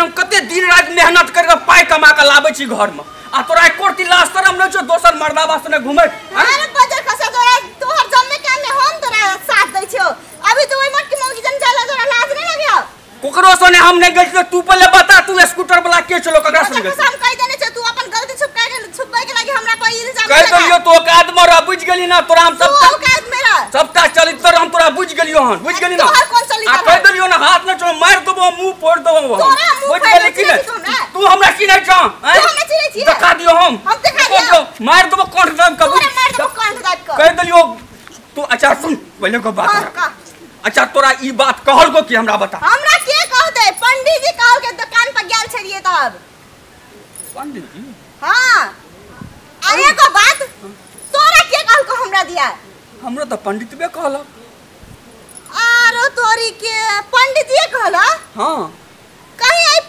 हम कते दिन राति मेहनत कर के पाई कमा के लाबै छी घर में आ तोरा एको रत्ती लाज शरम नै छौ दोसर मर्दाबा सने घुमै। अरे बजर खसा तोरा तोहर जम्मे काम में हम तोरा साथ दै छियो। अभी तो ओइ मोटकी मौगी जन जाला तोरा लाज नै लाग्यो? ककरो सने हम नै गेल छियो। तू पहिले बता तू स्कूटर वाला के छलो ककरा सने गेल? हम कहि देने छ तू अपन गलती छुपा के छुपबै के लागि हमरा पर इल्जाम कहि देलियो तो औकात में रह बुझ गेली ना तोरा हम सब औकात में रह सबटा चरित्र हम तोरा बुझ गेलियो हन बुझ गेली ना। तोहर कोन चरित्र आ कहि देलियो ना हाथ न छो मार देबो मुंह फोड़ देबो। बुझ गेली कि नै? तू हमरा चिन्है छ? तू हमरा चिन्है छी? देखा दियो हम देखा दियो मार देबो कंठ दाब के तोरा मार देबो कंठ दाब के कहि देलियो तू। अच्छा सुन पहिले को बात। अच्छा तोरा ई बात कहल को कि हमरा बता। हमरा के कह दे? पंडित जी कहल के दुकान पर गेल छलिए तब। पंडित जी? हां। अरे को बात तोरा के कहल को हमरा दिया? हमरो त पंडित बे कहल। आरो तोरी के पंडित जी कहल? हां। कहीं आई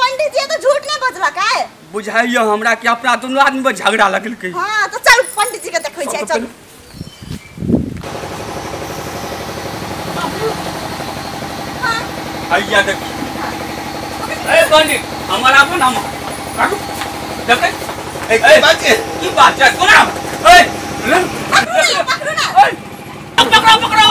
पंडित जी तो झूठ नहीं बजला का? बुझाइयो हमरा कि अपना दुनू आदमी में झगड़ा लगल के। हां तो चल पंडित जी के देखै छै चल। आइया देख ए पंडित हमारा अपन हम काटू देख ए की बात छै की बात छै कोना ए ले पकड़ो ना ए पकड़ो पकड़ो।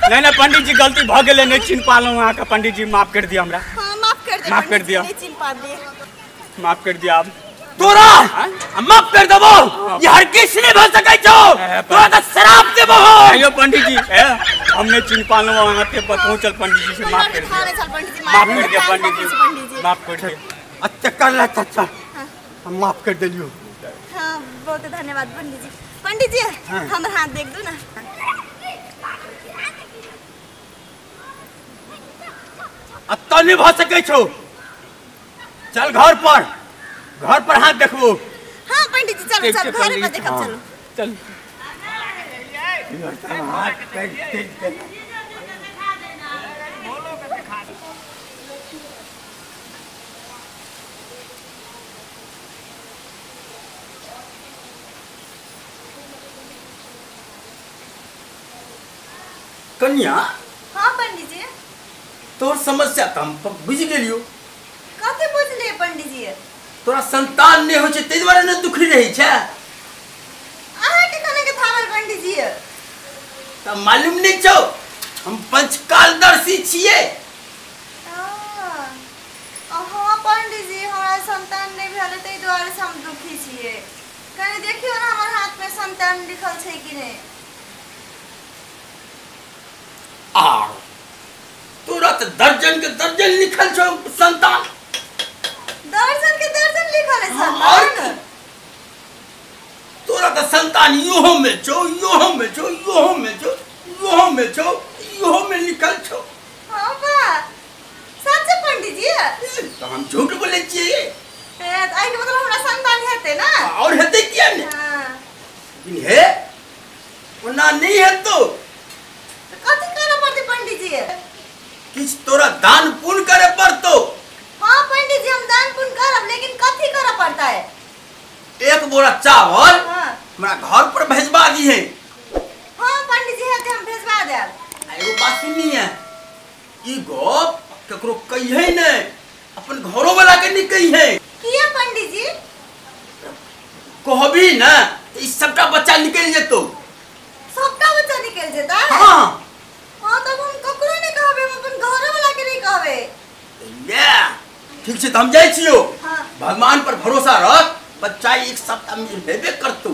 नहीं नहीं पंडित जी गलती भ गेलै नहीं चिन्ह पालहुँ अहाँके। पंडित जी माफ कर दिया हमरा। हाँ, माफ कर दे माफ कर दिया नहीं चिन्ह पालिए माफ कर दिया। अब तोरा माफ कर देबो ई हरगिज नहीं भ सकै छौ तोरा त श्राप देबो। अयो पंडित जी हम नहीं चिन्ह पालहुँ अहाँके पहुँचल पंडित जी से माफ कर दिया माफ कर दिया पंडित जी माफ कर दिया। अच्छा कर ले चाचा हम माफ कर देलियो। हाँ बहुत धन्यवाद पंडित जी। पंडित जी हमर हाथ देख दू ना। अत्ता नहीं भ सकै छौ चल घर पर हाथ देखबो। हाँ पंडित जी चलो चल घर पर देखब चलो चल। कन्या। हाँ पंडित जी तोर समस्या त हम बुझि गेलियो। कथी बुझलिए पंडित जी? तोरा संतान नहीं होइ छै ताहि दुआरे ने दुखी रहै छै। अहाँ के कोना के थामल पंडित जी? त मालूम नहीं छौ हम पंचकालदर्शी छियै। हाँ पंडित जी हमरा संतान नहीं भेल ताहि दुआरे से हम दुखी छियै। कनि देखियौ ने हमर हाथ में संतान लिखल छै कि नहीं। आर तोरा त दर्जन के दर्जन लिखल छौ संतान। दर्जन के दर्जन लिखल है संतान? तोरा त संतान इहो में छौ इहो में छौ इहो में छौ इहो में छौ इहो में लिखल छौ। हां बा सच पंडित जी? त हम झूठ बोलै छियै? ए त आई के मतलब हमरा संतान हेतै ना? और हेतै किया ने? हां लेकिन हे ओना नहीं हेतौ। दान पुण्य करे पड़तो। हाँ पंडित जी हम दान पुण्य करब, लेकिन कथी करे पड़ता है? एक बोरा चावल हाँ। हमरा घर पर भेजवा दी है। हाँ पंडित जी है हम भेजवा देब। एगो बात सुनी है, ई गप केकरो कहिए नहीं, अपन घरो वाला के नहीं कहिए। किया पंडित जी? कहबी ना ई सबटा बच्चा निकल जेतो। सबटा बच्चा निकल जेता? हाँ। हाँ तब हम ककरो नहीं कहबे, हम अपन घरो वाला के नहीं कहबे। ये ठीक छै त हम जाइ छियो। हाँ। भगवान पर भरोसा रख, बच्चा एक सप्ताह में हेबे करतौ।